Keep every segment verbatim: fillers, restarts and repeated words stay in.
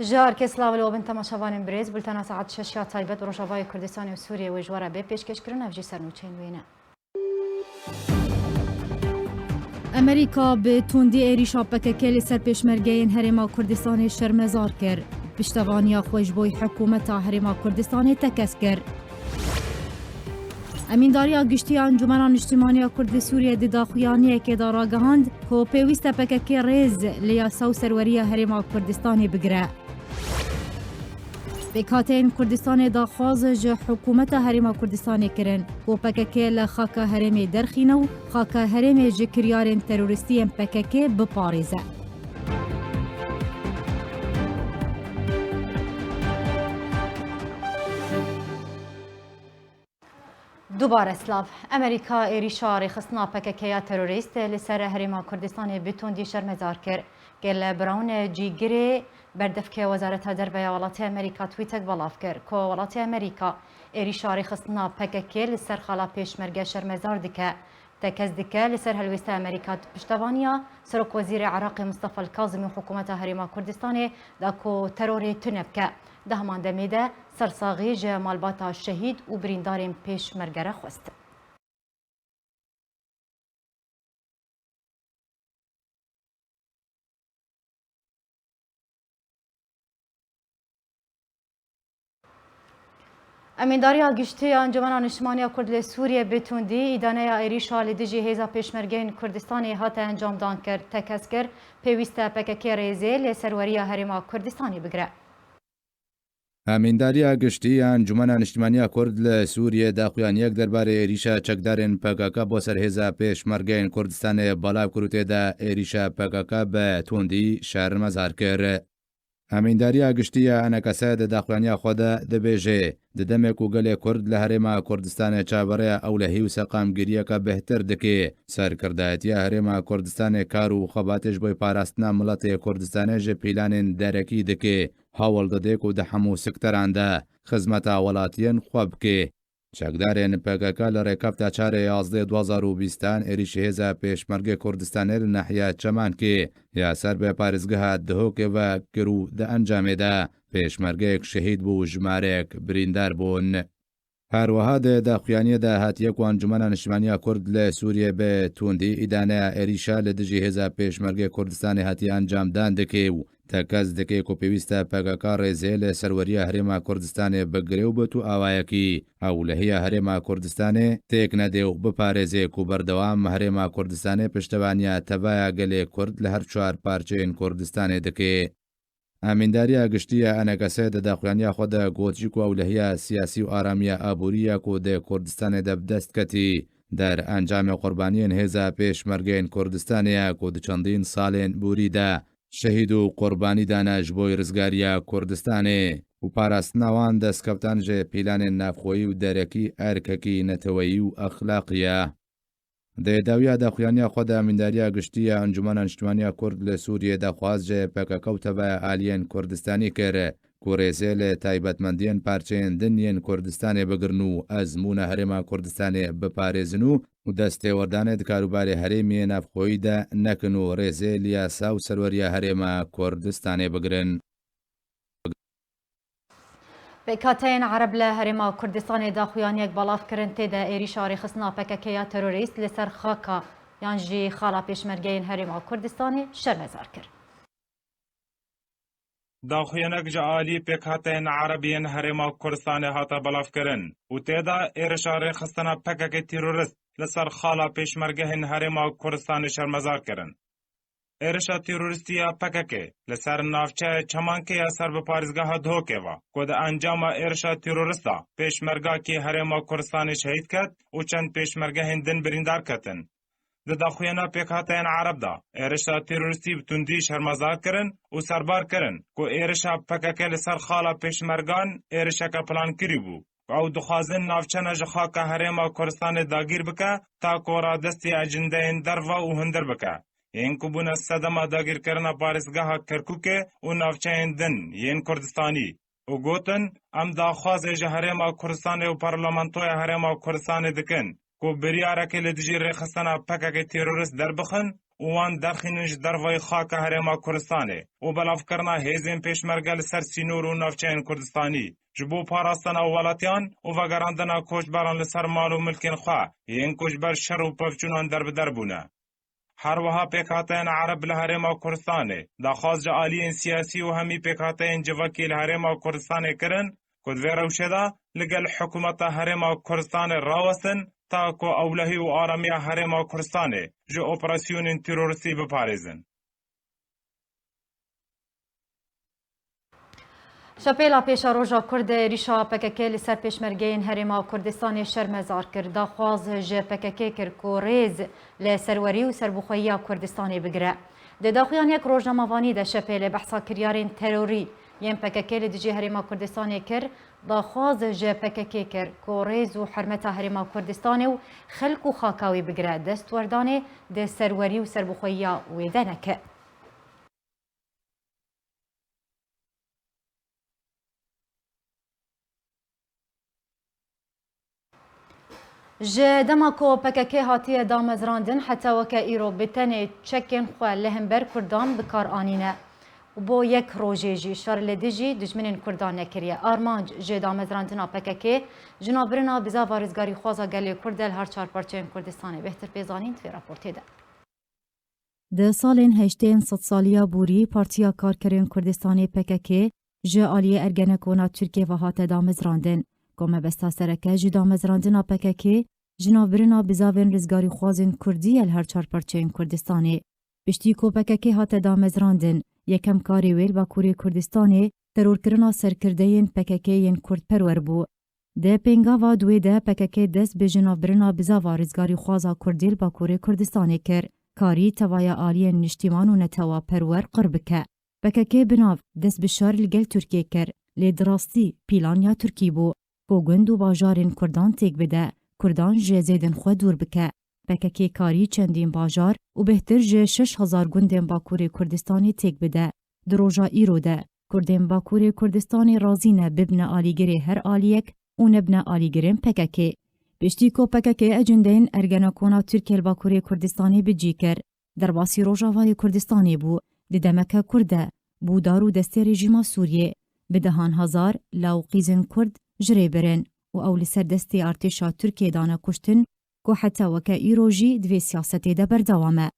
Ji arke silav li we bin temaşevanên birêz, bultena saet şeş ya taybet bi Rojavayê Kurdistanê û Sûriyê wê ji we re bê pêşkêşkirin, ev jî sernûçeyên wê ne. Amerîka bi tundî êrîşa P K K li ser pêşmergeyên Herêma Kurdistanê şermezar kir. Piştevaniya xwe ji bo hikûmeta Herêma Kurdistanê tekez kir. Emîndariya Giştî ya Encûmena Niştîmaniya Kurd li Sûriyê di daxuyaniyekê de ragihand ku pêwîst e P K K rêz li yasa û serweriya Herêma Kurdistanê bigire. Pêkhateyên Kurdistanê daxwaz ji hikûmeta Herêma Kurdistanê kirin ku P K K li xaka herêmê derxîne û xaka herêmê ji kiryarên terorîstî yên P K K biparêze. Dubare silav. Amerîka êrîşa rêxistina P K K ya terorîst li ser Herêma Kurdistanê bi tundî şermezar kir. Gele Brown cîgirê berdevkê Wezareta Derve ya Welatê Amerîka tweetek belav kir ku welatê Amerîka êrîşa rêxistina P K K li ser xala pêşmerge şermezar dike. Tekez dike li ser helwêsta Amerîka piştevaniya Serokwezîrê Iraqê Mustafa El-Kazimî û hikûmeta Herêma Kurdistanê da ku terorê tune bike. Di heman demê de sersaxî ji malbata şehîd û birîndarên pêşmerge re xwest. Emîndariya Giştî ya Encûmena Niştimaniya Kurd li Sûriyê bi tundî îdaneya êrîşa li dijî hêza pêşmergeyên Kurdistanê hate encamdan kir, tekez kir, pêwîst e P K K rêzê li serweriya Herêma Kurdistanê bigire. Emîndariya Giştî ya Encûmena Niştimaniya Kurd li Sûriyê daxuyaniyek derbarê êrîşa çekdarên P K K bo ser hêza pêşmergeyên Kurdistanê belav kir û tê de êrîşa P K K bi tundî şermezar kir. Emîndariya Giştî ya E N K S di daxuyaniya xwe de dibêje, di demê ku gelê Kurd li Herêma Kurdistanê çaverêya ewlehî û seqamgiriyeke bêhtir dike, serkirdayetiya Herêma Kurdistanê kar û xebatê ji bo parastina miletê Kurdistanê ji pîlanên derekî dike, hewl dide ku di hemû sekteran de xizmeta welatiyên xwe bike. Çekdarên P K K li rêkefta çarê yazdeh du hazar û bîstan êrîşî hêza pêşmergê Kurdistanê li nahiya Çemankê ya ser bi parêzgeha Dihokê ve kir û di encamê de pêşmergeyek şehîd bû û jimarek birîndar bûn. Her wiha di daxuyaniyê de hatiye ku Encûmena Niştimaniya Kurd li Sûriyê bi tundî îdaneya êrîşa li dijî hêza pêşmergê Kurdistanê hatiye encamdan dike û tekez dike ku pêwîst e P K K rêzê li serweriya Herêma Kurdistanê bigire û bi tu awayekî ewlehiya Herêma Kurdistanê têk nede û biparêze ku berdewam Herêma Kurdistanê piştevaniya tevaya gelê Kurd li her çar parçeyên Kurdistanê dike. Emîndariya Giştî ya E N K S di daxuyaniya xwe de got jî ku ewlehiya siyasî û aramiya aborî ya ku di Kurdistanê de bi dest ketî, der encamê qurbaniyên hêza pêşmergeyên Kurdistanê ye ku di çendîn salên borî de şehîd û qurbanî dane ji bo rizgariya Kurdistanê û parastina wan destkeftan ji pîlanên navxweyî û derekî erkekî neteweyî û exlaqî ye. Di dawiya daxuyaniya xwe de Emîndariya Giştî ya Encûmena Niştimaniya Kurd li Sûriyê daxwaz ji P K K û tevaya aliyên Kurdistanî kir ku rêzê li taybetmendiyên parçeyên din yên Kurdistanê bigirin û ezmûna Herêma Kurdistanê biparêzin û û destêwerdanê di karûbarê herêmiyê navxweyî de nekin û rêzê li yasa û serweriya Herêma Kurdistanê bigirin. Pêkhateyên Ereb li Herêma Kurdistanê daxuyaniyek belav kirin, tê de êrîşa rêxistina P K K ya terorîst li ser xaka yan jî xala pêşmergeyên Herêma Kurdistanê şermezar kir. Daxuyanek ji alî Pêkhateyên Ereb yên Herêma Kurdistanê hate belavkirin û tê de êrişa rêxistina P K K terorîst li ser xala pêşmergehên Herêma Kurdistanê şermezar kirin. Êrişa terorîstî ya P K K li ser navçeya Çemankê ya ser bi parêzgeha Dihokê ve, ku di encama êrişa terorîsta pêşmergakî Herêma Kurdistanê şehîd ket û çend pêşmergehên din birîndar ketin. Di daxuyana Pêkhateyên Ereb de êrişa terorîstî bi tundî şermezar kirin û serbar kirin ku êrişa P K K li ser xala pêşmergan êrişeke plankirî bû. Ew dixwazin navçena ji xaka Herêma Kurdistanê dagîr bike, ta ku radestî ecindeyên derve û hundir bike, yên ku bûne sedema dagîrkirina parêzgeha Kerkûkê û navçeyên din yên Kurdistanî û gotin, em daxwazê ji Herêma Kurdistanê û Parlamentoya Herêma Kurdistanê dikin ku biryareke li dijî rêxistina P K K terorîst derbixin û wan derxînin ji dervayî xaka Herêma Kurdistanê û belavkirina hêzên pêşmerge li ser sînor û navçeyên Kurdistanî ji bo parastina welatiyan û vegerandina koçberan li ser mal û milkên xwe, yên ku ji ber şer û pevçûnan derbider bûne. Her wiha pêkhateyên Ereb li Herêma Kurdistanê daxwaz ji aliyên siyasî û hemî pêkhateyên civakî li Herêma Kurdistanê kirin ku di vê rewşê de li gel hikûmeta Herêma Kurdistanê rawestin, ta ku ewlehî û aramiya Herêma Kurdistanê ji operasyonên terorîstî biparêzin. Şepêla pêşeroja Kurd êrîşa P K K li ser pêşmergeyên Herêma Kurdistanê şermezar kir. Daxwaz ji P K K kir ku rêz li serwerî û serbixweyiya Kurdistanê bigire. Di daxuyan yek rojnamevanî de Şepêlê behsa kiryarên terorî yên P K K li dijî Herêma Kurdistanê kir, daxwaz ji P K K kir ku rêz û hurmeta Herêma Kurdistanê û xelk û xaka wê bigire, destwerdanê di serwerî û serbixweyiya wê de neke. Ji dema ku P K K hatiye damezrandin heta weke îro bi tenê çekên xwe li hember Kurdan bi kar anîne û bo yek rojê jî şer li dijî dijminên Kurdan nekiriye. Armanc ji damezrandina P K K jinavbirina bizava rizgarîxwaza gelê Kurd e li her çar parçeyên Kurdistanê. Bêhtir pê zanîn di vê raportê de. Di salên heştê yên sedsaliya borî, Partiya Karkerên Kurdistanê P K K ji aliyê Ergenekona Tirkiyê ve hate damezrandin. Ku mebesta sereke ji damezrandina P K K, jinavbirina bizavên rizgarîxwazên Kurdî ye li her çar parçeyên Kurdistanê. Piştî ku P K K hate damezrandin, yekem karê wê li Bakurê Kurdistanê terorkirina serkirdeyên P K K yên Kurdperwer bû. Di pêngava duwê de P K K dest bi jinavbirina bizava rizgarîxwaza Kurdî li Bakurê Kurdistanê kir, karî tevaya aliyên niştîman û netewa perwer qir bike. P K K bi nav dest bi şer li gel Tirkiyê kir, lê di rastî pîlan ya Tirkî bû, ku gund û bajarên Kurdan têk bide, Kurdan ji zêdên xwe dûr bike. P K K karî çendîn bajar û bêhtir ji şeş hezar gundên Bakurê Kurdistanê têk bide. Di roja îro de, Kurdên Bakurê Kurdistanê razî ne bibine alîgirê her aliyek û nebine alîgirên P K K. Piştî ku P K K ecindeyên Ergenekona Tirkiye li Bakurê Kurdistanê bi cî kir, derbasî Rojavayê Kurdistanê bû, di demeke kurt de bû dar û destê rejîma Sûriyê, bi dehan hezar law qîzên Kurd ji rê birin û ew li ser destê artêşa Tirkiyê dane kuştin, ku heta weke îro jî di vê siyasetê de berdewam e.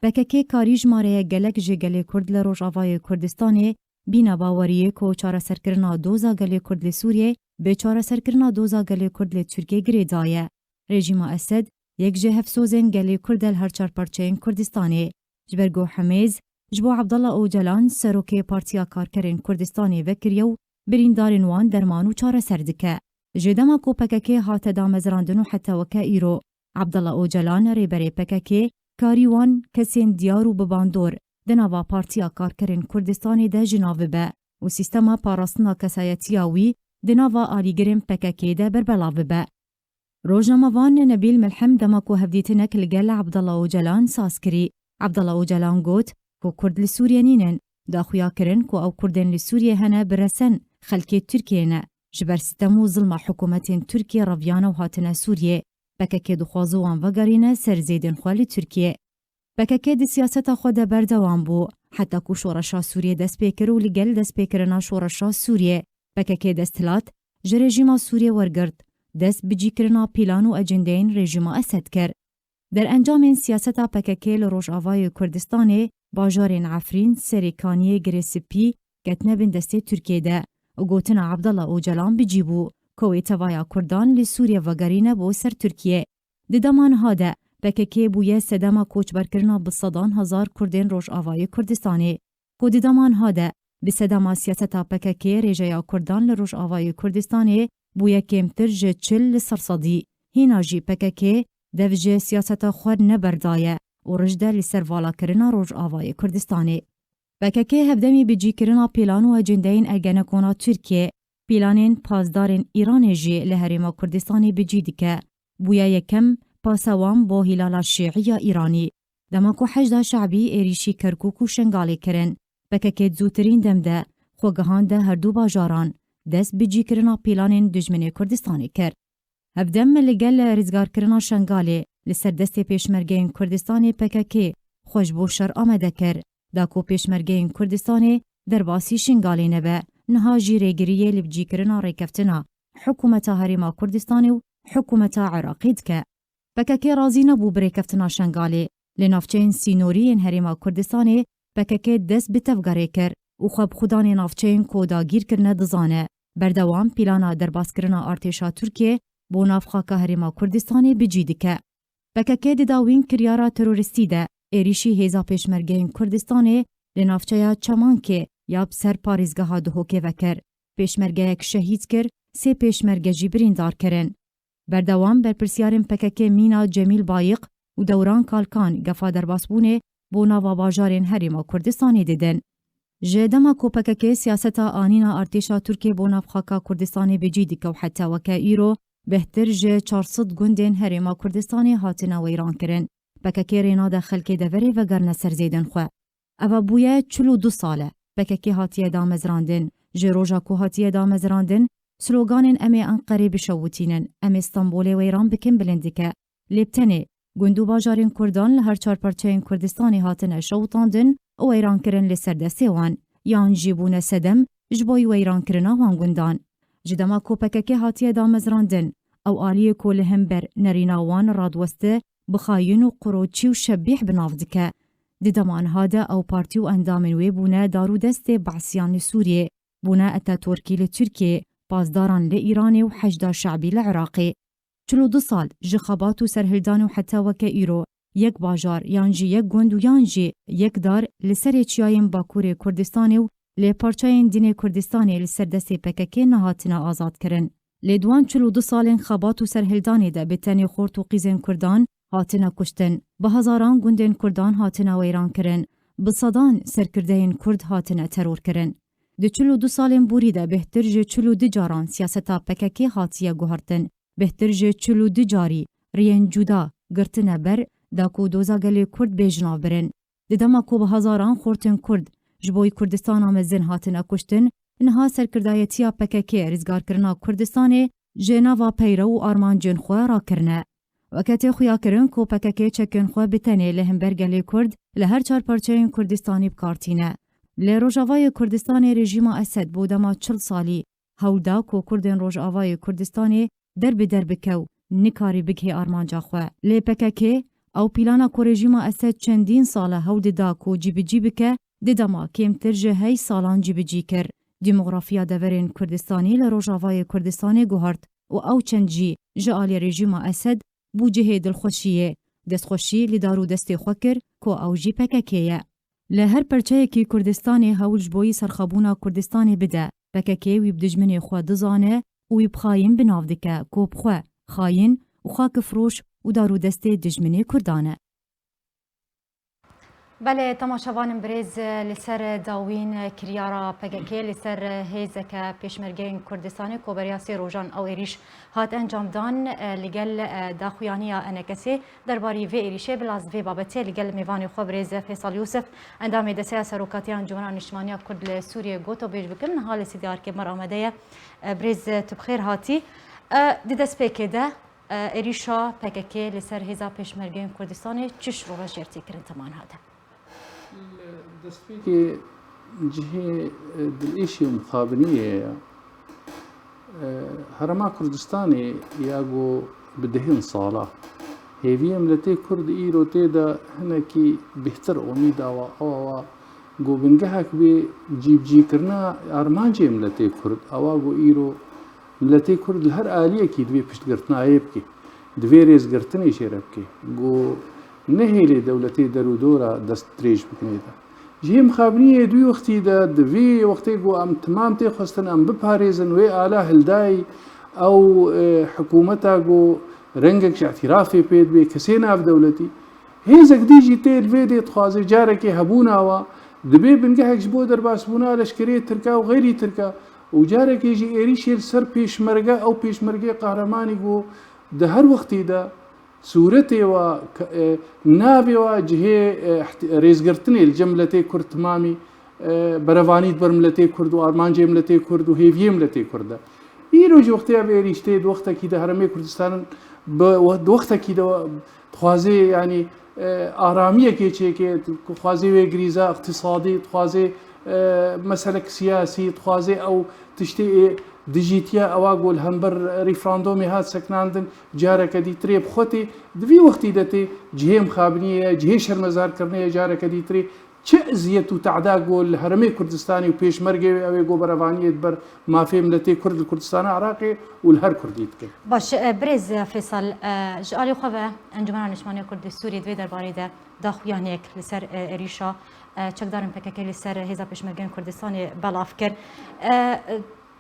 P K K karî jimareyek gelek ji gelê Kurd li Rojavayê Kurdistanê bîna baweriyê ku çareserkirina doza gelê Kurd li Sûriyê bi çareserkirina doza gelê Kurd li Tirkiyê girêdaye. Rejîma Esed yek ji hevsozên gelê Kurd e li her çar parçeyên Kurdistanê. Ji ber ku Hemêz ji bo Abdullah Ocalan serokê Partiya Karkerên Kurdistanê vekiriye û birîndarên wan derman û çareser dike. Ji dema ku P K K hate damezrandin û heta weke îro, Abdullah Ocalan, rêberê P K K, karî wan kesên diyar û bi bandor di nava Partiya Karkerên Kurdistanê de ji nav bibe û sîstema parastina kesayetiya wî di nava alîgirên P K K de berbelav bibe. Rojnamevan Nebîl Milhem dema ku hevdîtinek li gel Abdullah Ocalan saz kirî. Abdullah Ocalan got ku Kurd li Sûriye nînin, daxuya kirin ku ew Kurdên li Sûriye hene bi resen xelkê Tirkiyê ne. Ji ber sitem û zilma hikûmetên Tirkiye reviyane û hatine Sûriye. P K K dixwaze wan vegerîne ser zêdên xwe li Tirkiye. P K K di siyaseta xwe de berdewam bû, heta ku şoreşa Sûriye dest pê kir û li gel destpêkirina şoreşa Sûriye, P K K desthilat ji rejîma Sûriye wergirt, dest bi cîkirina pîlan û ecindeyên rejîma Esed kir. Derencamên siyaseta P K K li Rojavayê Kurdistanê, bajarên Efrîn, Serê Kaniyê, Girê Spî ketine bin destê Tirkiyê de û gotina Abdullah Ocalan bi cî bû, ku wê tevaya Kurdan li Sûriye vegerîne bo ser Tirkiye. Di dema niha de P K K bûye sedema koçberkirina bi sedan hezar Kurdên Rojavayê Kurdistanê. Ku di dema niha de bi sedema siyaseta P K K rêjeya Kurdan li Rojavayê Kurdistanê bûye kêmtir ji çil li ser sedî. Hîna jî P K K dev ji siyaseta xwe neberdaye û rij de li ser valakirina Rojavayê Kurdistanê. P K K hevdemî bi cîkirina pîlan û ecindeyên Ergenekona Tirkiye, pîlanên pasdarên Îranê jî li Herêma Kurdistanê bi cî dike. Bûye yekem pasewan bo Hîlala Şîî ya Îranî. Dema ku Heşda Şe'bî êrîşî Kerkûk û Şengalê kirin, P K K di zûtirîn dem de xwe gihande her du bajaran, dest bi cîkirina pîlanên dijminê Kurdistanê kir. Ev dem li gel rîzgarkirina Şengalê li ser destê pêşmergeyên Kurdistanê P K K xwe ji bo şer amade kir, da ku pêşmergeyên Kurdistanê derbasî Şingalê nebe, niha jî rêgiriyê li bicîkirina rêkeftina hikûmeta Herêma Kurdistanê û hikûmeta Iraqê dike. P K K razî nebû bi rêkeftina Şengalê. Li navçeyên sînorî yên Herêma Kurdistanê P K K dest bi tevgerê kir û xwe bi xudanê navçeyên ku dagîr kirine dizane. Berdewam plana derbaskirina artêşa Tirkiyê bo nav xaka Herêma Kurdistanê bi cî dike. P K K di dawîn kiryara terorîstî de êrîşî hêza pêşmergeyên Kurdistanê li navçeya Çemankê ya bi ser parêzgeha Duhokê vekir. Pêşmergeyek şehîd kir, sê pêşmerge jî birîndar kirin. Berdewam berpirsiyarên P K K mîna Cemîl Bayiq û Dewran Kalkan gefa derbasbûnê bo nava bajarên Herêma Kurdistanê didin. Ji dema ku P K K siyaseta anîna artêşa Tirkiyê bo nav xaka Kurdistanê bi cî dike û heta weke îro bêhtir ji çar sed gundên Herêma Kurdistanê hatine weyran kirin. P K K rê nade xelkê deverê vegerine ser zêdên xwe. Eva bûye çil û du sal e P K K hatiye damezrandin. Ji roja ku hatiye damezrandin, sloganên "Em ê Enqerê bişewitînin, em ê Stenbolê weyran bikin" bilind dike. Lê bi tenê gund û bajarên Kurdan li her çar parçeyên Kurdistanê hatine şewitandin û weyran kirin li ser destê wan, yan jî bûne sedem ji bo weyrankirina wan gundan. Ji dema ku P K K hatiye damezrandin, ew aliyê ku li hember nerîna wan radiweste, bi xayîn û qiroçî û şebîh bi nav dike. Di dema niha de ew partî û endamên wê bûne dar û destê Be'siyan li Sûriyê, bûne Ataturkî li Tirkiyê, Pasdaran li Îranê û Heşda Şe'bî li Iraqê. Çil û du sal ji xebat û serhildan û heta weke îro yek bajar yan jî yek gund û yan jî yek dar li serê çiyayên Bakurê Kurdistanê û li parçeyên din ê Kurdistanê li ser destê P K K nehatine azad kirin. Lê di wan çil û du salên xebat û serhildanê de bi tenê xort û qîzên Kurdan hatine kuştin, bi hezaran gundên Kurdan hatine weyran kirin, bi sedan serkirdeyên Kurd hatine teror kirin. Di çil û du salên borî de bêhtir ji çil û du caran siyaseta P K K hatiye guhertin. Bêhtir ji çil û du carî riyên cuda girtine ber, da ku doza gelê Kurd bê ji nav birin. Di dema ku bi hezaran xortên Kurd ji bo Kurdistana mezin hatine kuştin, niha serkirdayetiya P K K rîzgarkirina Kurdistanê ji nava peyrew û armancên xwe rakirine. Weke tê xuyakirin ku P K K çekên xwe bi tenê li hember gelê Kurd li her çar parçeyên Kurdistanê bi kar tîne. Li Rojavayê Kurdistanê rejîma Esed bo dema çil salî hewl da ku Kurdên Rojavayê Kurdistanê der bi der bike û nikarî bigihê armanca xwe. Lê P K K ew plana ku rejîma Esed çendîn sal e hewl dida ku cîbicî bike, di dema kêmtir ji heşt salan cîbicî kir. Demografiya deverên Kurdistanî li Rojavayê Kurdistanê guhert û ew çend jî ji alî rejîma Esed bû cihê dilxweşiyê, destxweşî li dar û destê xwe kir ku ew jî P K K ye. Li her perçeyekî Kurdistanê hewl ji bo yî serxwebûna Kurdistanê bide, P K K wî bi dijminê xwe dizane û wî bi xayîn bi nav dike ku bi xwe xayîn û xakifroş û dar û destê dijminê Kurdan e. Belê, temaşevanên birêz, li ser dawîn kiryara P K K, li ser hêzeke pêşmergeyên Kurdistanê ku beriya sê rojan ew êrîş hat encamdan, li gel daxuyaniya E N K S'ê derbarî vê êrîşê, bila ez vê babetê li gel mêvanê xwe birêz Feysal Yûsif, endamê Desteya Serokatiya Encûmena Niştimaniya Kurd li Sûriyê, gotobêj bikim, niha li stûdyoya me re amade ye. Birêz, tu bi xêr hatî. Di destpêkê de, Êrîşa P K K li ser hêza pêşmergeyên Kurdistanê çi şirove jê re tê kirin temaniha de? Li destpêkê cihê dilêşî û mixabiniyê ye. Herêma Kurdistanê ya ku bi dehên sala hêviyê miletê Kurd îro tê de hinekî bêhtir omîd awa, awa ku bingehek bê cîbicîkirina armancê miletê Kurd, awa ku îro miletê Kurd li her aliyekî divê piştgirtina yê bike, divê rêzgirtinê jê re bike, ku nehêlê dewletê derûdora dest dirêj bikin ê de. Ji hê mixabiniyê di wî wextî de, di vê wextê ku em timam tê xwestin em biparêzin, wê ala hildayî ew, e, hikûmeta ku rengek ji îtîrafê pê dibe, kesê navdewletî, hêzek dî jî tê li vê dê dixwaze, carekê hebûna wa, dibê bingehek ji bo derbasbûna leşkerê Tirka û xeyrî Tirka û carekê jî êrîşê li ser pêşmerge, ew pêşmergê qehremanî ku di her wextî de sûretê wa, ke-, e, navê wa cihê, e, ihti-, rêzgirtinê li cem miletê Kurd timamî, e, berevanî di ber miletê Kurd û armancê miletê Kurd û hêviyê miletê Kurd de. Îro jî wextê ev êrîş tê, di wextekî de herêmê Kurdistanin bi, di wextekî de dixwazê, yanî, e, aramiyekê çêke, dixwazê wê grîza iqtîsadî, dixwazê, e, meselek siyasî, dixwazê ew tiştê ê dijîtiya ewa ku li hember referandumê hat sekinandin, careke dîtirê bi xwe tê. Di vî wextî de tê cihê mixabiniyê ye, cihê şermezarkirinê ye, careke dîtirê. Çi eziyet û tehda ku li herêmê Kurdistanê û pêşmergê wê ew ê ku berevaniyê di ber mafê miletê Kurd li Kurdistana Iraqê û li her Kurdî dike. Baş, e, birêz, e, Fêsal, e, ji alî xwe ve Encûmena Niştimanî ya Kurd li Sûriyê di vê derbarê de daxuyaniyek li ser, e, êrîşa, e, çekdarên P K K li ser hêza pêşmergeyên Kurdistanê belav kir. E, e,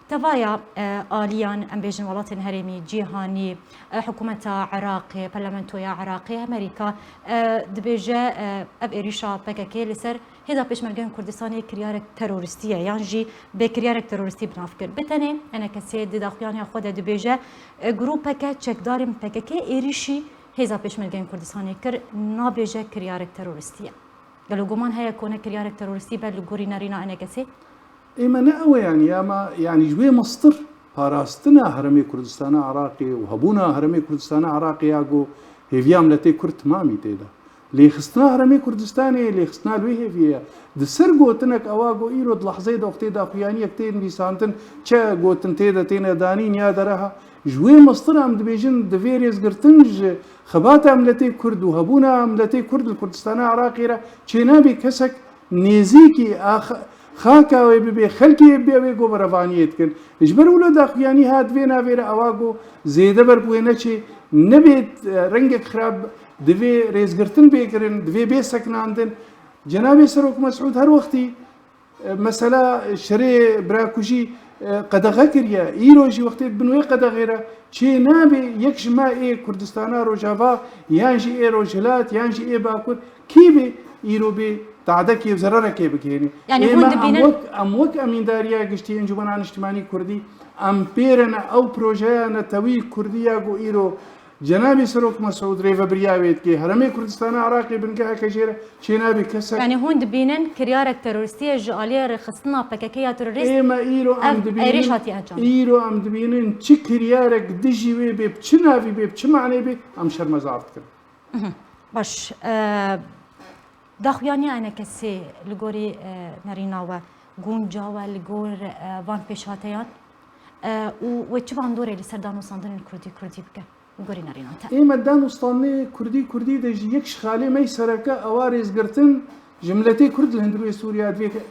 Tevaya, e, aliyan, em bêjin welatên herêmî, cîhanî, e, hikûmeta Iraqê, parlamentoya Iraqê, Amerîka, e, dibêje, e, ev êrîşa P K K li ser hêza pêşmergeyên Kurdistanê kiryarek terorîstî ye, yan jî bê kiryarek terorîstî bi nav kir. Bi tenê enekesê di daxuyaniya xwe de dibêje, e, grûpeke çekdarên P K K êrîşî hêza pêşmergeyên Kurdistanê kir, nabêje kiryarek terorîstî ye. Gelo guman heye ku ne kiryarek terorîstî be li gorî nerîna enekesê? Ê me ne ew e, yanî, ya me, yanî ji wê mestir parastina herêmê Kurdistana Iraqê û hebûna herêmê Kurdistana Iraqê ya ku hêviya miletê Kurd timamî tê de. Lêxistina herêmê Kurdistanê, lêxistina li wê hêviyê ye. Di ser gotinek ewa ku îro di lehzeyê de wextê daxuyaniyek tê nivîsandin, çi gotin tê de têne danîn ya dereha. Ji wê mestir em dibêjin, divê rêzgirtin ji xebata miletê Kurd û hebûna miletê Kurd li Kurdistana Iraqê re çênabe kesek nêzîkî a x-, xaka wê bibe, xelkê wê bibe, wê ku berevaniyê dikin. Ji ber wilo daxuyanî hat vê navê re ewa ku zêde ber bi wê neçê, nebê, e, rengek xirab, divê rêzgirtin bê kirin, divê bê sekinandin. Cenabê Serok Mesûd her wextî, e, mesela şerê birakujî, e, qedexe kiriye. Îro jî wextê dibin wê qedexê re çê nabe yek ji me ê Kurdistana Rojava yan jî ê Rojhilat yan jî ê Bakur kî bê îro bê tadekê û zererekê bigihêne. Yanî Ê hûn me em dibînin wek, em wek Emîndariya Giştî Encûmena Niştimanî Kurdî, em pê re ne ew projeya netewî Kurdî ya ku îro Cenabê Serok Mesûd rêvebiriya wê dike, herêmê Kurdistana Iraqê bingeheke jê re çênabe kesek. Yanî hûn dibînin kiryarek terorîstî ye ji aliyê rêxistina P K K ya terorîst Ê me îro em ev dibînin, êrîş hatiye encam. Îro em dibînin çi kiryarek dijî wê bê, bi çi navî bê, bi çi manê bê, em şermezar dikin. Mhm. Baş, e, daxuyaniya enekesê li gorî, e, nerîna we guncaw e li gor, e, van pêşhateyan, e, û wê çi bandorê li ser danûstandinên kurdî kurdî bike? Gorî nerînan te. Ê me danûstandinê kurdî kurdî de jî yek ji xalê me yî sereke ewa rêzgirtin ji miletê Kurd li hundirê Sûriya divê ke-,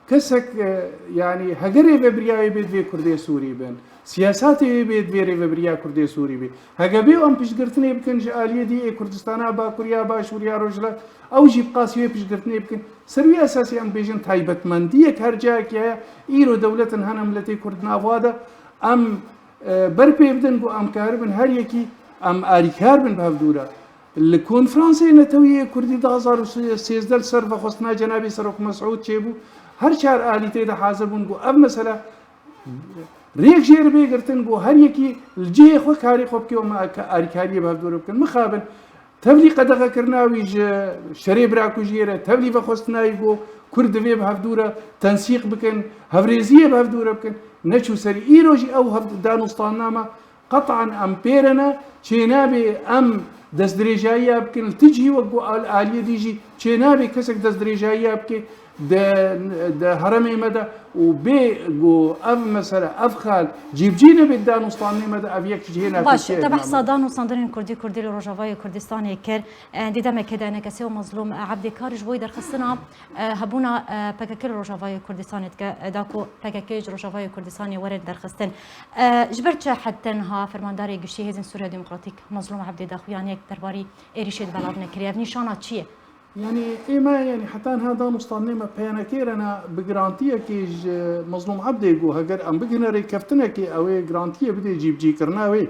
kesek, e, yanî heger rêvebiriyayê bê divê Kurdê Sûrî bin. Siyasatê wê bê divê rêvebiriya Kurdê Sûrî bê. Hege bê em piştgirtinê bikin ji aliyê dî ê Kurdistana Bakur ya Başûr ya Rojhilat, ew jî bi qasî wê piştgirtinê bikin. Ser wî esasî em dibêjin taybetmendiyek her cayekî heye. Îro dewletin hene miletê Kurd nava de. Em e, ber pê bidin ku em karibin her yekî em alîkar bin bi hevdû re. Li Konferansê Netewî yê Kurdî du hazar û sêzdeh li ser vexwestina Cenabê Serok Mesûd çêbû. Her çar alî tê de hazir bûn ku ev mesele rêk jê re bê girtin ku her yekî li cihê xwe karê xwe bike û me alîkariyê bi hevdû re bikin. Mixabin, Tevlî qedexekirina wî ji şerê birakujiyê re, tevlî vexwestina wî ku Kurd divê bi hevdû re tensîq bikin, hevrêziyê bi hevdû re bikin, neçû serî. Îro jî ew hev-, danûstandina me qet'an em pê re ne, çênabê em destdirêjayiya bikin, li ti cihî wek ku al-, aliyê dî jî çênabê kesek destdirêjayiya bike, di, di herêmê me de û bê ku ev mesele, ev xal cîbicî nebe di danûstanê me de, ev yek ji cihê Baş, nakokiya te behsa danûstandinên kurdî kurdî li Rojavayê Kurdistanê kir. E, di demekê de enekesê û Mezlûm Ebdî kar ji bo derxistina, e, hebûna, e, P K K li Rojavayê Kurdistanê dike, e, da ku P K K ji Rojavayê Kurdistanê werin derxistin. E, ji ber çi heta niha Fermandarê Giştî Hêzên Sûriya Demokratîk Mezlûm Ebdî daxuyaniyek derbarî êrîşê di belav nekiriye? Ev nîşana çi ye? Yanî ê me, yanî heta niha danûstanê me peyanekê re ne bi girantiyekê ji Mezlûm Ebdê got, heger em bigihine rêkeftinekê, ew ê girantiyê bidê cîbicîkirina wê.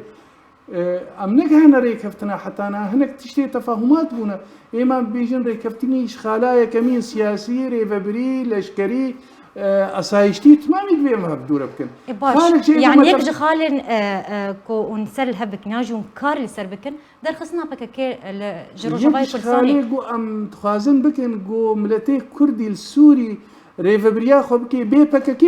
E, em negihine rêkeftina heta niha, hinek tiştê tefahûmat bûne. Ê me bibêjin rêkeftinî ji xala yekemîn siyasî, rêvebirî, leşkerî, e, esayîştî timamî divê em hevdû re bikin. E, baş. Xalek jê Yanî bûme yek te- ji xalên, e, e, ku hûn ser li hev bikin, yan jî hûn kar li ser bikin, Derxistina P K K li, ji Rojavayê Kurdistanê. Yek ji xalê ku em dixwazin bikin ku miletê Kurdî li Sûrî rêvebiriya xwe bike bê P K K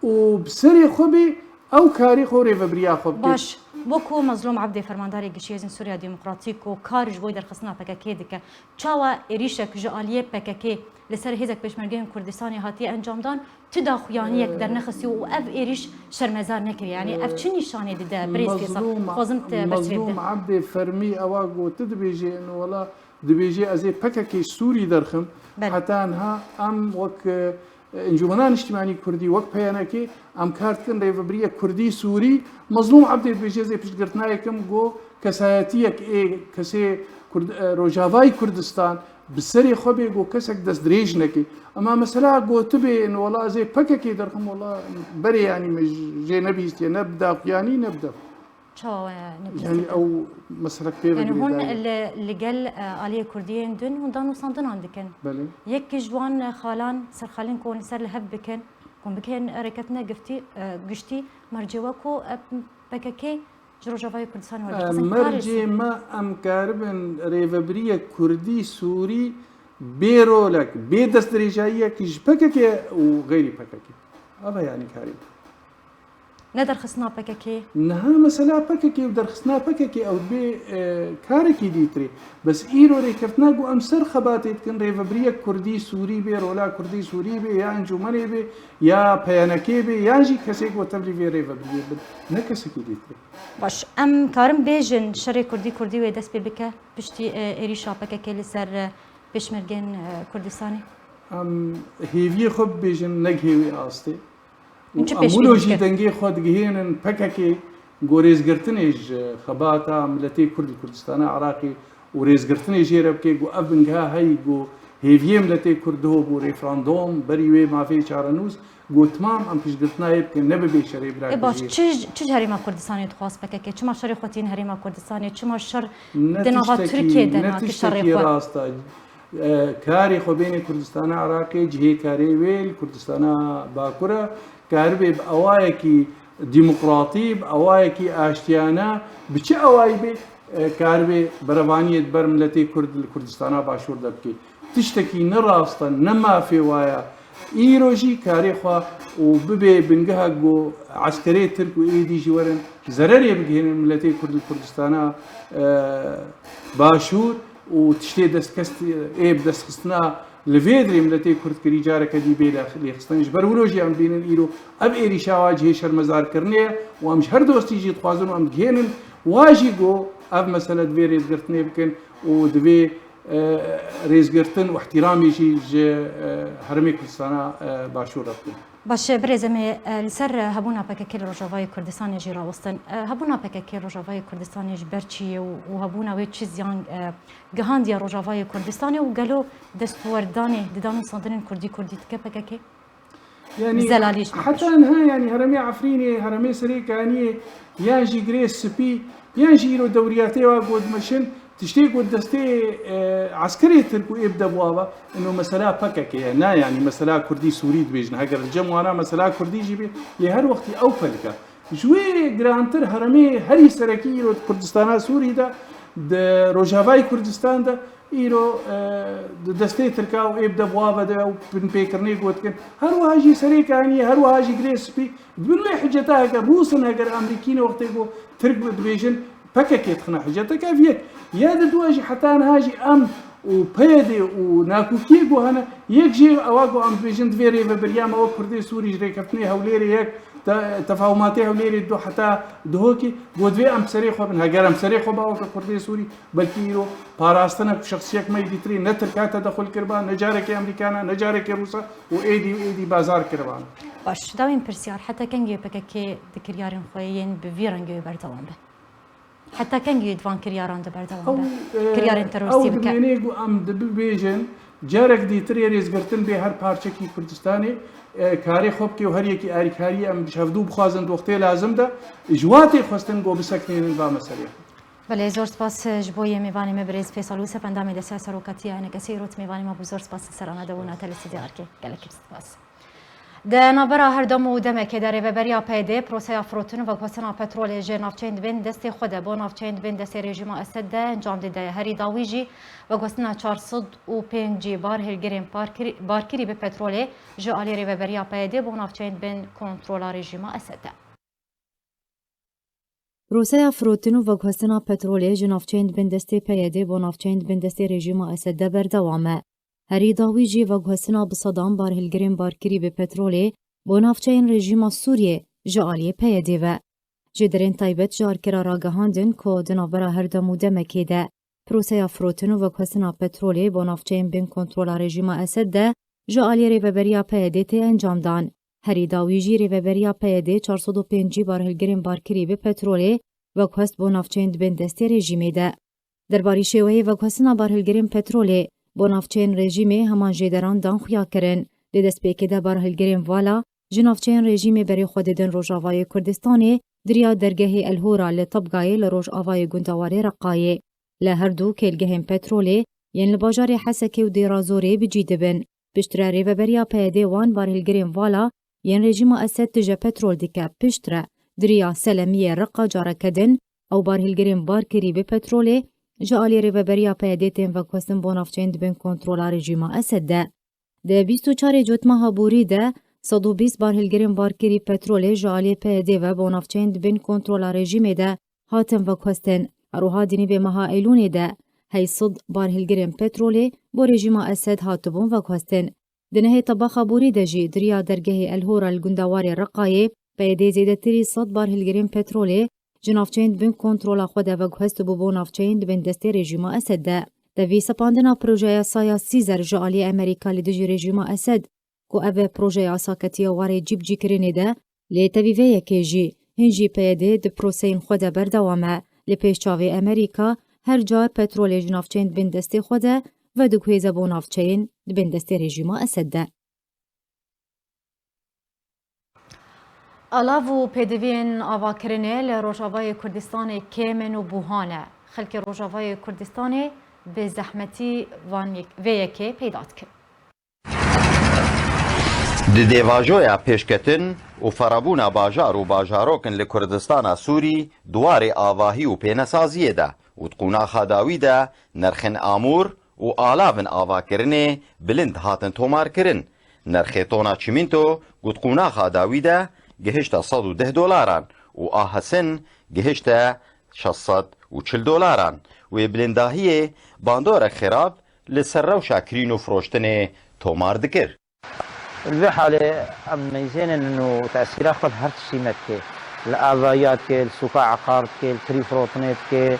û bi serê xwe bê, Ew karê xwe rêvebiriya xwe bike. Baş, bo ku Mezlûm Ebdê fermandarê Giştî Hêzên Sûriya Demokratîk û kar ji bo derxistina P K K dike, çawa êrîşek ji aliyê P K K li ser hêzek pêşmergeyên Kurdistanê hatiye encamdan, tu daxuyaniyek dernexistî û ev êrîş şermezar nekiriye? Yanî ev çi nîşanê dide? Birêz Fêsal, xwazim te bersiv bide. Mezlûm Ebdê fermî ewa got, tu dibêjê, wela dibêjê ez ê P K K Sûrî derxim. Heta niha em wek, e, Encûmena Niştimanî Kurdî, wek P N K, em kar dikin rêvebiriyek Kurdî Sûrî. Mezlûm Ebdê dibêje, ez ê piştgirtina yekim, got, kesayetiyek ê kesê Kurd-, e, Rojavayî Kurdistan bi serê xwe bê, got, kesek destdirêj neke. Ema mesela gotibê, wela ez ê P K K derxim, wela berê, yanî me jê nebihîstiye, ne bi daxuyanî, ne bi def. Çawa we nebihîstiye? Yanî ew meselek pê ve girêdayî ye. Yanî hûn li, li gel, e, aliyê Kurdiyên din hûn danûstandinan dikin. Belê. Yek ji wan, e, xalan, serxalên ku hûn li ser li hev bikin, ku hûn bikên rêkeftina giftî, e, giştî, mercê we ku, e, P K K ji Rojavayê Kurdistanê werdixwazin karê Mercê me em karibin rêvebiriyek Kurdî, Sûrî, bê rolek, bê destdirêjayiyek ji P K K û xeyrî P K K. Ev e yanî karê me. Ne derxistina P K K? Niha mesela P K K û derxistina P K K ew dibê, e, karekî dîtirê. Bes îro rêkeftina ku em ser xebatê dikin, rêvebiriyek Kurdî Sûrî bê, rola Kurdî Sûrî bê, ya encûmenê bê, ya P N K bê, yan jî kesê ku tevlî vê rêvebiriyê bin, ne kesekî dîtirê. Baş, em karin bêjin şerê Kurdî Kurdî wê dest pê bike piştî, e, êrîşa P K K li ser, e, pêşmergên, e, Kurdistanê? Em hêviyê xwe bibêjin, negihê wê astê. Û em wilo jî dengê xwe digihênin P K K, ku rêzgirtinê ji xebata miletê Kurd li Kurdistana Iraqê û rêzgirtinê jê re bike, ku ev bingeha heyî, ku hêviyê miletê Kurd diho bû referandom, berî wê mafê çarenûs, ku timam em piştgirtina yê bikin, ne bibe şerê bira Ê baş, çi, çi ji Herêma Kurdistanê dixwaz P K K? Çima şerê xwe tînin Herêma Kurdistanê? Çima şer di nava Tirkiyê de nake şerê xwe? Rast e. E, karê xwe bêne Kurdistana Iraqê, cihê karê wê li Kurdistana Bakur e, karibê bi awayekî demokratî, bi awayekî aştiyane, bi çi awayî bê, e, karibê berevaniyê di ber miletê Kurd li Kurdistana Başûr de bike. Tiştekî ne rast e, ne mafê wa ye. Îro jî karê xwe û bibe bingehek ku eskerê Tirk û êdî jî werin zererê bigihênin miletê Kurd li Kurdistana, e, Başûr û tiştê destkest ê bi destxistina li vê dirê miletê Kurd kirî careke dî bê lê-, lêxistin. Ji ber wilo jî em dibînin îro ev êrîşa wa cihê şermezarkirinê ye û em ji her dostî jî dixwazin û em digihênin wa jî ku ev mesele divê rêzgirtinê bikin û divê, e, rêzgirtin û ihtiramê jî ji, e, Herêmê Kurdistana, e, Başûr re bikin. Baş e, birêz, em ê, e, li ser hebûna P K K li Rojavayê Kurdistanê jî rawestin. E, hebûna P K K li Rojavayê Kurdistanê ji ber çi ye û, û hebûna wê çi ziyan, e, gihandiye Rojavayê Kurdistanê û gelo destwerdanê di danûstandinên Kurdî Kurdî dike P K K? Yanî, zelalî ji me heta niha, yanî herêmê Efrînê, herêmê Serê Kaniyê, yan jî Girê Spî, yan jî îro dewriyatê wa ku dimeşin, tiştê ku destê, e, eskerê Tirk û ê bi dev wa ve, ino mesela P K K ye. Na, yanî mesela Kurdî Sûrî dibêjin. Heger li cem wana mesela Kurdî jî bê, lê her wextî ew pelike. Ji wê girantir herêmê herî serekî îro di Kurdistana Sûrî de, di Rojavayê Kurdistan de, îro, e, di destê Tirka û ê bi dev wa ve de û binpêkirinê ku dikin. Her wiha jî Serê Kaniyê, her wiha jî Girê Spî, di bin wê hiceta heger Rûs in, heger Amerîkî ne, wextê ku Tirk dibêjin P K K dixine hiceteke ev yek. Ya di dua jî heta niha jî em û P Y D û nakokiyê ku hene, yek jê ewa ku em dibêjin divê rêvebiriya me wek Kurdê Sûrî ji rêkeftinê Hewlêrê yek, te-, tefahûmatê Hewlêrê du heta Duhokê, ku divê em serê xwe bin. Heger em serê xwe ba weke Kurdê Sûrî, belkî îro parastina ku şexsiyek me yê dîtirê ne Tirka tedexul kiriba, ne carekê Amerîkana, ne carekê Rûsa û êdî û êdî bazar kiribana. Baş, dawîn pirsyar, heta kengî P K K di kiryarên xwe yên bi vî rengî wê berdewam be? Heta kengî di van kiryaran de berdewam be? Ew, e, kiryarên terorîstî bike? Ew dimêne ku em dibibêjin, carek dîtir ê rêzgirtin bê her parçekî Kurdistanê, e, karê xwe bike û her yekî alîkariyê em ji hevdû bixwazin di wextê lazim de, ji wa tê xwestin ku biseknênin va meselê xwe. Belê, zor spas ji bo yê mêvanê me birêz Fêsal Wisef, endamê Desteya Serokatiya Enekesê, îro tu mêvanê me bû, zor spas li ser amadebûna te li stûdyoya Erkê. Gelekî spas. Di navbera her dem û demekê de Rêveberiya P Y D proseya firotin û veguhestina petrolê ji navçeyên di bin destê xwe de bo navçeyên di bin destê rejîma Esed de encam dide. Herî dawî jî veguhestina çar sed û pêncî bar hêlgirên parkirî-, barkirî bi petrolê ji alî Rêveberiya P Y D bo navçeyên di bin kontrola rejîma Esed de. Proseya firotin û veguhestina petrolê ji navçeyên di bin destê P Y D bo navçeyên di bin destê rejîma Esed de berdewam e. Herî dawî jî veguhestina bi sedan barhilgirên barkirî bi petrolê bo navçeyên rejîma Sûriyê ji aliyê P Y D ve. Jêderên taybet ji Arkera ragihandin ku di navbera her dem û demekê de proseya firotin û veguhestina petrolê bo navçeyên bin kontrola rejîma Esed de ji aliyê rêveberiya P Y D tê encamdan. Herî dawî jî rêveberiya P Y D çar sed û pêncî barhilgirên barkirî bi petrolê veguhest bo navçeyên di bin destê rejîmê de. Derbarî şêweyê veguhestina barhilgirên petrolê bo navçeyên rejîmê heman jêderan dan xuyakirin. Di destpêkê de barhilgirên vala ji navçeyên rejîmê berê xwe didin Rojavayê Kurdistanê, di riya dergehê El Hora li Tebgayê li rojavayê gundewarê Reqayê. Li her du kêlgehên petrolê yên li bajarê Hesekê û Dêra Zorê bi cî dibin. Piştre rêveberiya P Y D wan barhilgirên vala yên rejîma Esed tije petrol dike. Piştre di riya Selemiyê Reqa careke din ew barhilgirên barkirî bi petrolê ji alî rêveberiya P Y D tên veguhestin bo navçeyên di bin kontrola rejîma Esed de. Di bîst û çarê Cotmeha Borî de sed û bîst barhilgirên barkirî petrolê ji alî P Y D ve bo navçeyên di bin kontrola rejîmê de hatin veguhestin. Her wiha di nîvê meha Eylûnê de heyşt sed barhilgirên petrolê bo rejîma Esed hatibûn veguhestin. Di nehê Tebaxa Borî de jî di riya dergehê El Hora li gundewarê Reqayê P Y D zêdetirî sed barhilgirên petrolê ji navçeyên di bin kontrola xwe de veguhestibû bo navçeyên di bin destê rejîma Esed de. Tevî sepandina projeya saya Caesar ji alî Amerîka li dijî rejîma Esed, ku ev projeya saketiya warê cîbicîkirinê de, lê tevî vê yekê jî hin jî P Y D di proseyên xwe de berdewam e. Li pêş çavê Amerîka her car petrolê ji navçeyên di bin destê xwe de vediguhêze bo navçeyên di bin destê rejîma Esed de. Alav û pêdiviyên avakirinê li Rojavayê Kurdistanê kêm in û buha ne. Xelkê Rojavayê Kurdistanê bi zehmetî van yek-, vê yekê peyda dikin. Di dêvajoya pêşketin û ferabûna bajar û bajarokin li Kurdistana Sûrî di warê avahî û pênesaziyê de û di qonaxa dawî de nirxên amûr û alavin avakirinê bilind hatin tomarkirin. Nirxê tona çimînto ku di qonaxa dawî de gihişte sed û deh dolaran û a hesin gihişte şeş sed û çil dolaran. Wê bilindahiyê bandorek xirab li ser rewşa kirîn û firoştinê tomar dikir. Li vê halê em meyzênin û tesîra xwe li her tiştî me dike. Li avahiya dike, li sûka eqar dike, li kirî firotinê dike,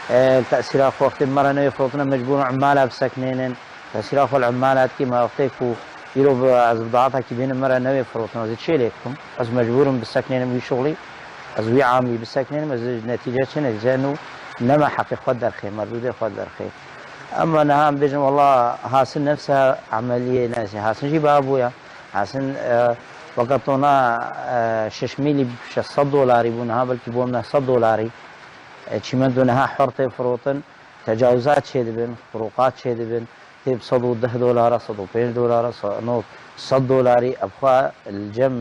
e, li tesîra xwe wextê me re newê firotine mecbûr in emmala biseknênin. Tesîra xwe li emmala dike, me wextê ku îro bi, ez bidaetekî bînim me re newê firotine, ez ê çê lê bikim? Ez mecbûr im biseknênim wî şixulî, ez wî amî biseknênim, ez netîce çi, netîce nû ne me heqê xwe derxê, merdûdê xwe derxê. Ema niha em bêjin, wela Hasin nefsa emeliyê neyse. Hasin jî ba bûya. Hasin, e, weke tona, e, şeş mîlî şeş sed dolarî bû, niha belkî bû neh sed dolarî. E, çîmento niha hor tê firotin, tecawizat çêdibin, furuqat çêdibin. Tê bi sed û deh dolara, sed û pênc dolara, se-, no, sed dolarî, ev xwe li cem,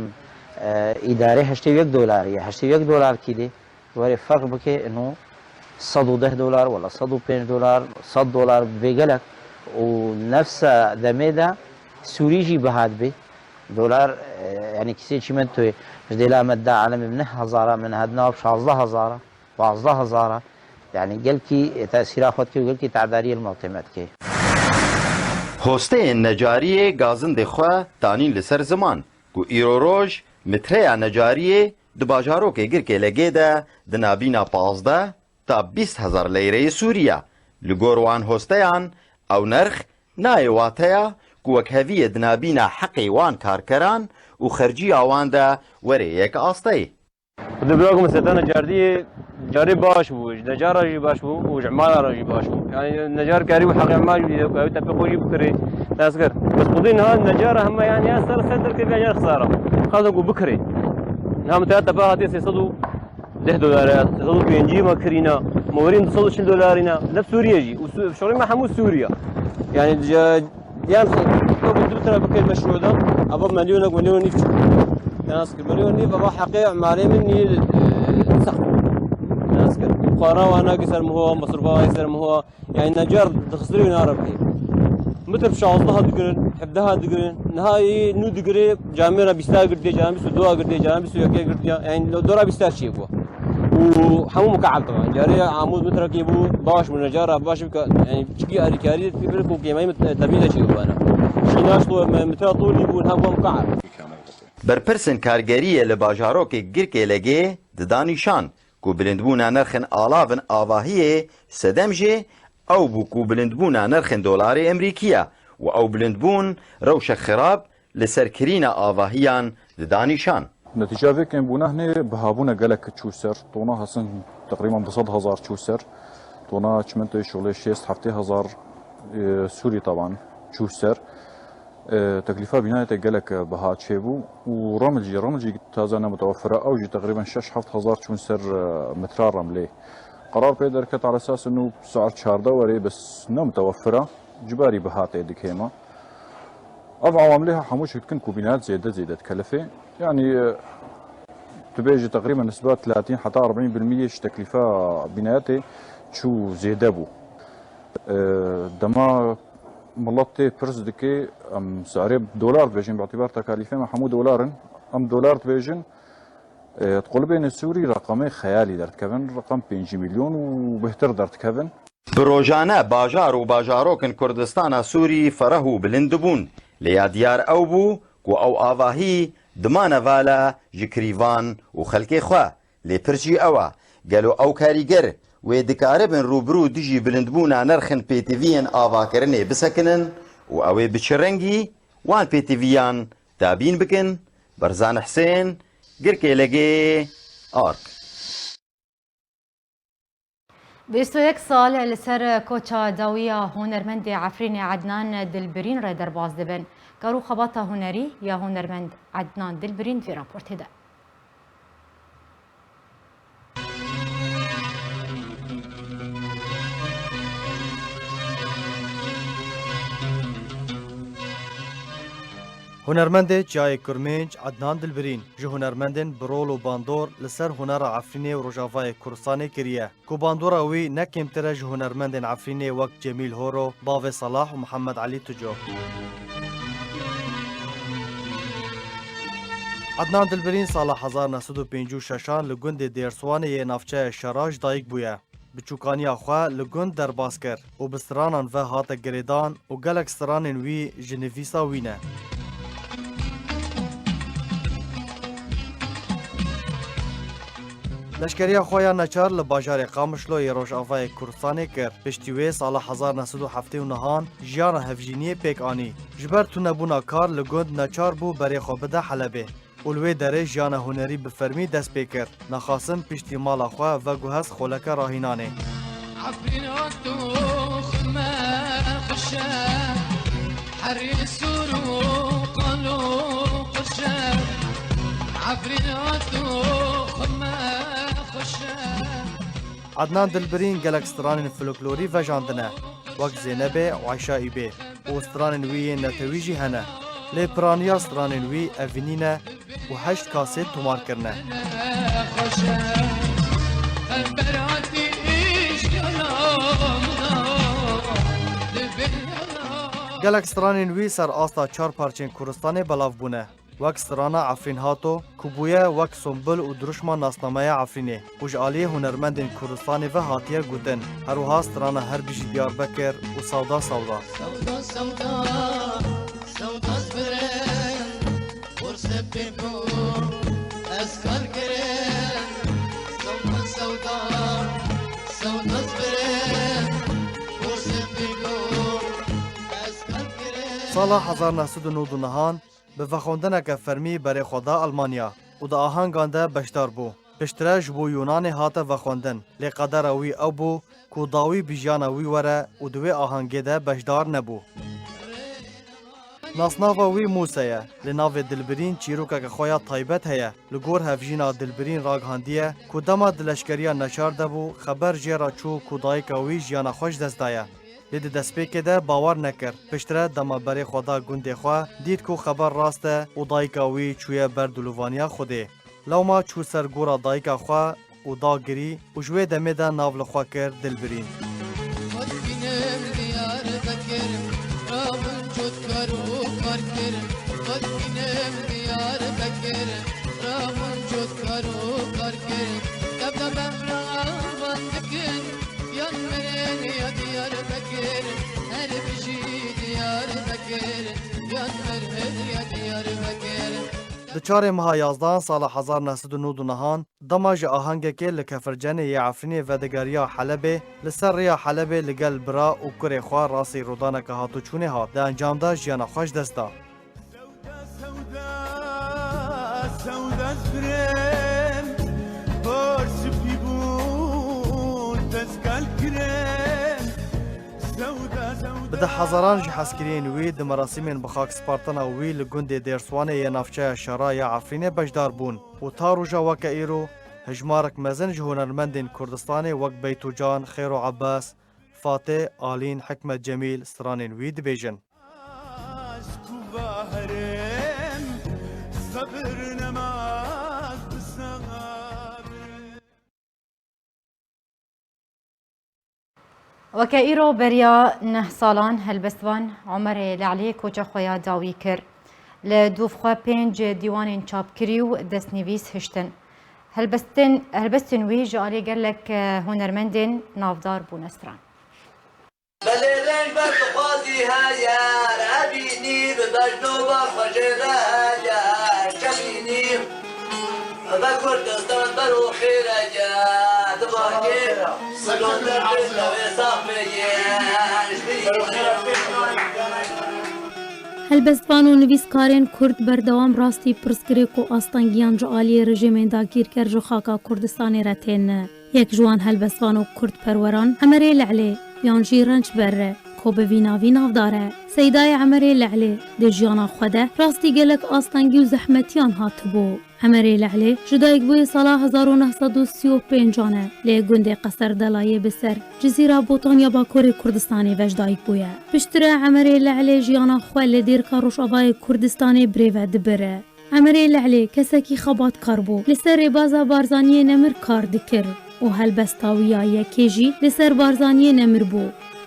e, îdarê heştê û yek dolarî ye. Heştê û yek dolar kî dê? Were ferq bike, ino sed û deh dolar, wela sed û pênc dolar, sed dolar bê gelek û nefsa demê de Sûrî jî biha dibê. Dolar, e, yanî kîsê çîmentoyê ji dêla me da alemê bi neh hezara, min hat nav şazdeh hezara, pazdeh hezara. Yanî gelkî tesîra xwe dike û gelkî tedariyê li maltê me dike. Hosteyên necariyê gazindê xwe tanîn li ser ziman ku îro roj mitreya necariyê di bajarokê Girkê Legê de di nabîna pazdeh ta bîst hezar leyreyê Sûrî ye. Li gor wan hosteyan ew nerx nayê wateya ku wekheviyê di nabîna heqê wan karkeran û xerciya wan de were yek asteyê. Xwedê bira ku min seta necardiyê carê baş bû, ji necara jî baş bû û ji emala re jî baş bû. Yani necar karî û heqê emal jî ku ew tepe xwe jî bikirê, nas kir. Bes xwedê niha necara heme yani ya ser ser derkeve ya xisara. Xazin ku bikirê. Niha min teya tepe hatiye sê sed û deh dolar e, sê sed û pêncî me kirîna. Mowerîn du sed û çil dolarî ne. Ne Sûriye jî. Û Sû-, şorê me hemû Sûriye. Yani, ce-, yan, wek du tane bikir meşru da, ava milyonek, milyon nîv çû. Nas kir, milyon nîv, ava heqê emalê min nî, e, sax. Nas kir. Xwara wana ki ser miho, masrufa wana ser miho. Yani, necar dixistirî nara bikê. Mitir şazdeh digirin, hevdeh digirin. Niha yê nû digirê, camê ra bîsta girtê, camê bîst û dua girtê, camê bîst û yekê girtê. Yani, dora bîsta çiye bû. û hemû muka'eb taban. Carê amûd mitrekê bû, baş bûne, cara baş bike, yani çikî alîkarî pî bir ku kêmayî mit-, tebî de çê bûbana. Şînaş to me-, mitra tolî bûn, hemû muka'eb. Berpirsên kargeriyê li bajarokê Girkêlegê dida nîşan ku bilindbûna nirxên alavin avahiyê sedem jê ew bû ku bilindbûna nirxên dolarê Emerîkî ye û ew bilindbûn rewşek xirab li ser kirîna avahiyan dida nîşan. Netîca vê kêmbûna hinê bihabûna gelek çû ser. Tona hesin teqrîban du sed hezar çû ser. Tona çimentoyê şolê şêst heftê hezar, e, Sûrî taban çû ser. E, teklîfa bînayê te gelek biha çêbû û reml jî, reml jî taze ne mutewefir e. Ew jî teqrîben şeş heft hezar çûn ser, e, mitra remlê. Qerar pê derket ala esas inu saet çardeh werê, bes ne mutewefir e. Cibarî biha tê dikêma. Ev awamlê hemû çêdikin ku bînayet zêde zêde dikelifê. Yanî, e, tu bêjî teqrîben nisba telatîn heta erbîn bil mîyê ji teklîfa bînayetê çû zêde bû. E, dema milet tê pirs dike, em serê dolar dibêjin, bi îtîbar tekalîfê me hemû dolar in. Em dolar dibêjin, e, di qulibê ne Sûrî reqemê xeyalî derdikevin, reqem pêncî milyon û bêhtir derdikevin. Bi rojane bajar û bajarok in Kurdistana Sûrî fereh û bilind dibûn. Lê ya diyar ew bû ku ew avahî dimane vala ji kirîvan û xelkê xwe. Lê pirs jî ew e, gelo ew karîger wê dikaribin rûbirû dijî bilindbûna nirxên pêtiviyên avakirinê bisekinin û ew ê bi çi rengî wan pêtiviyan dabîn bikin? Berzan Hisên, Girkêlegê, Ark. Bîst û yek sal li ser koça dawî ya hunermendê Efrînê Ednan Dilbirîn re derbas dibin. Kar û xebata hunerî ya hunermend Ednan Dilbirîn di vê raportê de. Hunermendê Çiyayê Kurmênc Ednan Dilbirîn ji hunermendên bi rol û bandor li ser hunera Efrînê û Rojavayê Kurdistanê kiriye, ku bandora wî ne kêmtir e ji hunermendên Efrînê wek Cemîl Horo, Bavê Salah û Mihemed Elî Tuco. Ednan Dilbirîn sala hezar neh sed û pêncî û şeşan li gundê Dêrswanê yê navçeya Şera ji dayik bûye. Biçûkaniya xwe li gund derbas kir û bi stranan ve hate girêdan û gelek stranên wî ji nivîsa wî ne. Leşkeriya xwe ya neçar li bajarê Qamişlo yê Rojavayê Kurdistanê kir. Piştî wê sala hezar neh sed û heftê û nehan jiyana hevjîniyê pêk anî. Ji ber tunebûna kar li gund neçar bû berê xwe bide Helebê. Û li wê derê jiyana hunerî bi fermî dest pê kir. Nexasim piştî mala xwe veguhest xoleke rahînanê. Efrîna toxme xweş e, herî sor û qal û qirş e. Efrîna toxme xweş e. Ednan Dilbirîn gelek stranên folklorî vejandine. Wek Zênebê û Eyşa Îbê û stranên wî yên netewî jî hene. Lê piraniya stranên wî evînî ne û heşt kasêt tomar kirine. Gelek stranên wî ser asta çar parçên Kurdistanê belav bûne. Wek strana Efrîn Hato, ku bûye wek sombul û dirûşma nasnameya Efrînê û ji aliyê hunermendên Kurdistanê ve hatiye gotin. Her wiha strana Her bijî Diyarbekir û Sewda Sewda. Sewda, sewda, sewda zibirin, hûr sepê bû, ez kar kirin. Sewda, sewda, sewda zibirin, hûr sepê bû, ez kar kirin. Sala hezar neh sed û nod û nehan, bi vexwendineke fermî berê xwe da Almanya û di ahengan de beşdar bû. Piştre ji bo Yûnanê hate vexwendin, lê qedera wî ew bû ku dawî bi jiyana wî were û di wê ahengê de beşdar nebû. Nasnava wî Mûse ye. Li navê Dilbirîn çîrokeke xwe ya taybet heye. Li gor hevjîna Dilbirîn ragihandiye ku dema di leşkeriya neçar de bû, xeber jê re çû ku dayika wî jiyana xwe ji dest daye. Lê di destpêkê de bawer nekir. Piştre dema berê xwe da gundê xwe, dît ku xeber rast e û dayika wî çûye ber dilûvaniya Xwedê. Lewma çû ser gora dayika xwe û da girî û ji wê demê de nav li xwe kir Dilbirîn. Xwe dibînim Diyarbekir, rabûn cotkar û kar kir. Xwe dibînim Diyarbekir, rabûn cotkar û kar kir. Dev de me Di çarê meha yazdan sala hezar neh sed û nod û nehan, dema ji ahengekê li Kefircenê yê Efrînê vedigeriya Helebê, li ser rêya Helebê li gel bira û kurê xwe rastî rûdaneke hatûçûnê hat, di encam de jiyana xwe ji dest da. Sewda, sewda, sewda zirên, hor spî bûn, tezgal kirên. Sewda, sewda. Bi deh hezaran ji hezkiriyên wî di merasîmên bi xak spartina wî li gundê Dêrswanê yê navçeya Şera ya Efrînê beşdar bûn û ta roja weke îro hejmarek mezin ji hunermendên Kurdistanê wek Beytûcan, Xêro Ebbas, Fatê, Alîn, Hikmet Cemîl stranên wî dibêjin. Weke îro beriya neh salan helbestvan Omerê Le'lî koça xwe ya dawî kir. Li dûv xwe pênc dîwanên çapkirî û destnivîs hiştin. Helbestên, helbestên wî ji alî gelek, eh, hunermendên navdar bûne stran. Belê rênc ber dixwazî heye, re bînî bi bejno bar xwe jê re heye, çe bînî ve Kurdistan ber û xêre ye, di vakê Silo derdê tevê sax bê ye, ji bînî. Helbestvan û nivîskarên Kurd berdewam rastî pirsgirêk û astengiyan ji aliyê rejîmên dagîrker ji xaka Kurdistanê re tên. Yek ji wan helbestvan û kurdperweran Emerê Le'lê yan jî Rençber e, ku bi vî navî navdar e. Seydayê Emerê Le'lê di jiyana xwe de rastî gelek astengî û zehmetiyan hatibû. Emerê Le'lê ji dayikbûyê sala hezar û neh sed û sî û pêncan e, lê gundê Qeserdelayê bi ser Cizîra Botan ya Bakurê Kurdistanê ve ji dayik bûye. Piştre Emerê Le'lê jiyana xwe li dêrka Rojavayê Kurdistanê birêve dibire. Emerê Le'lê kesekî xebatkar bû. Li ser rêbaza Barzaniyê Nemir kar dikir û helbesta wî ya yekê jî li ser Barzaniyê Nemir bû.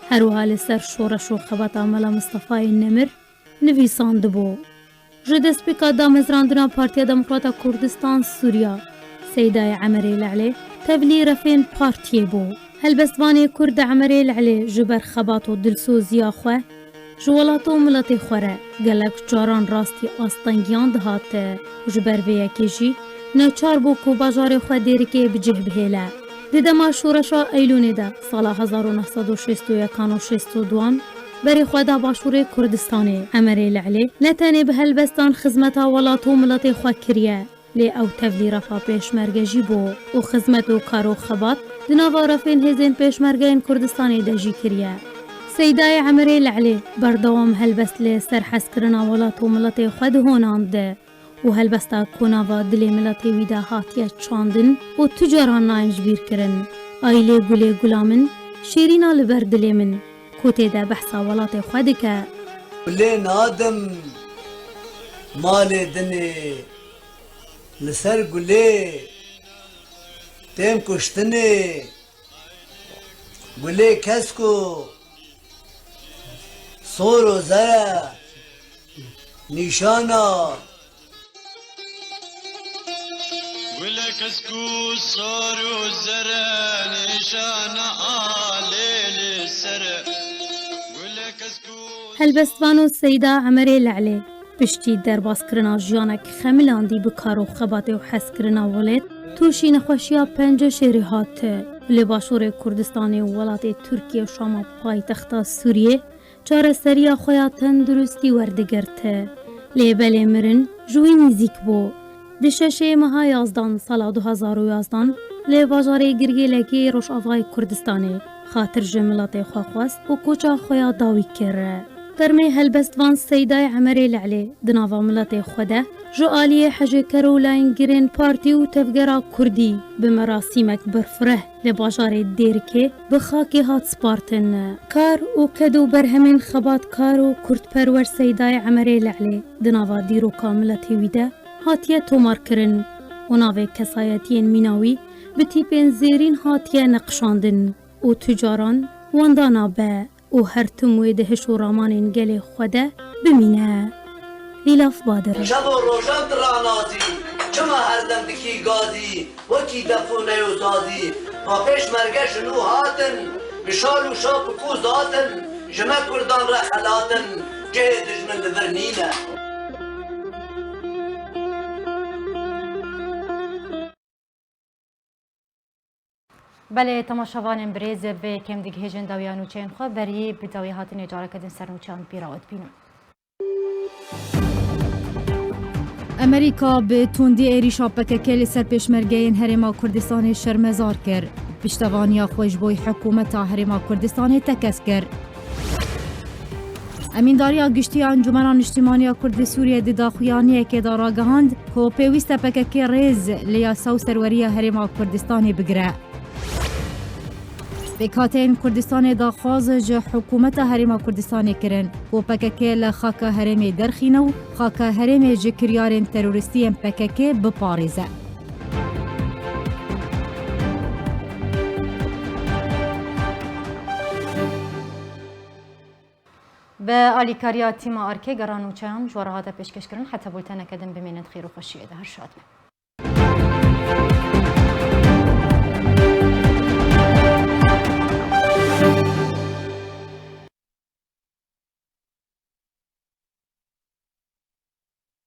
Her wiha li ser şoreş û xebata Mela Mistefayê Nemir nivîsandibû. Ji destpêka damezrandina Partiya Demokrata Kurdistan Sûriya, Seydayê Emerê Le'lê tevlî refên partiyê bû. Helbestvanê Kurd Emerê Le'lê ji ber xebat û dilsoziya xwe ji welat û miletê xwe re gelek caran rastî astengiyan dihate û ji ber vê yekê jî neçar bû ku bajarê xwe Dêrikê bi cih bihêle. Di dema şoreşa Eylûnê de sala hezar û neh sed û şêst û yekan û şêst û duan berê xwe da Başûrê Kurdistanê, Emerê Le'lê ne tenê bi helbestan xizmeta welat û miletê xwe kiriye, lê ew tevlî refa pêşmerge jî bû û xizmet û kar û xebat di nava refên hêzên pêşmergeyên Kurdistanê de jî kiriye. Seydayê Emerê Le'lê berdewam helbest li ser hezkirina welat û miletê xwe dihonand û helbesta ku nava dilê miletê wî de hatiye çandin û tu caran nayên ji bîr kirin. Aîlê gulê gula min, şêrîna li ber dilê min, ku tê de behsa welatê xwe dike. Gulê nadim malê dinê, li ser gulê tên kuştinê. Gulê kesk û sor û zer e nîşana. Gulê kesk û sor û zer e nîşana alê li ser e. Gulê kesk û Helbestvan û Seyda Emerê Le'lê piştî derbaskirina jiyanek xemilandî bi kar û xebatê û hezkirina welêt tûşî nexweşiya penceşêrê hat. Li Başûrê Kurdistanê û welatê Tirkiye û Şama paytexta Sûriyê çareseriya xwe ya tenduristî werdigirt. Lê belê mirin ji wî nîzîk bû. Di şeşê meha yazdan sala du hezar û yazdan li bajarê Girgêlekê Rojavayê Kurdistanê xatir ji miletê xwe xwest û koça xwe ya dawî kir. Termê helbestvan Seydayê Emerê Le'lê di nava miletê xwe de ji aliyê hejêker û layîngirên partî û tevgera kurdî bi merasîmek berfireh li bajarê Dêrikê bi xakê hat spartin. Kar û ked û berhemên xebatkar û kurdperwer Seydayê Emerê Le'lê di nava dîroka miletê wî de hatiye tomarkirin û navê kesayetiyên mîna wî bi tîpên zêrîn hatiye neqişandin û tu caran wendana be û her tim wê di hiş û ramanên gelê xwe de bimîne. Lîlaf Badir. Şev û rojan tu ranazî, çima her dem dikî gazî? Wekî def û ney û sazî, ma pêşmerge ji nû hatin, bi şal û şap û kûz hatin, ji me kurdan re xelatin. Kê dijmin li vir nîne? Belê, temaşevanên birêz, vê yekê em digihêjin dawiya nûçeyên xwe, berî bi dawî hatinê careke din ser nûçeyan pîra we dibînim. Amerîka bi tundî êrîşa P K K li ser pêşmergeyên Herêma Kurdistanê şermezar kir. Piştevaniya xwe ji bo hikûmeta Herêma Kurdistanê tekez kir. Emîndariya Giştî ya Encûmena Niştîmanî ya Kurd li Sûriyê di daxuyaniyekê de ragihand ku pêwîst e P K K rêz li yasa û serweriya Herêma Kurdistanê bigire. Pêkhateyên Kurdistanê daxwaz ji hikûmeta Herêma Kurdistanê kirin ku P K K li xaka herêmê derxîne û xaka herêmê ji kiryarên terorîstî yên P K K biparêze. Bi alîkariya tîma Arkê gera nûçeyan ji we re hate pêşkêşkirin. Heta bulteneke din bimînin di xêr û xweşiyê de. Her şad bin.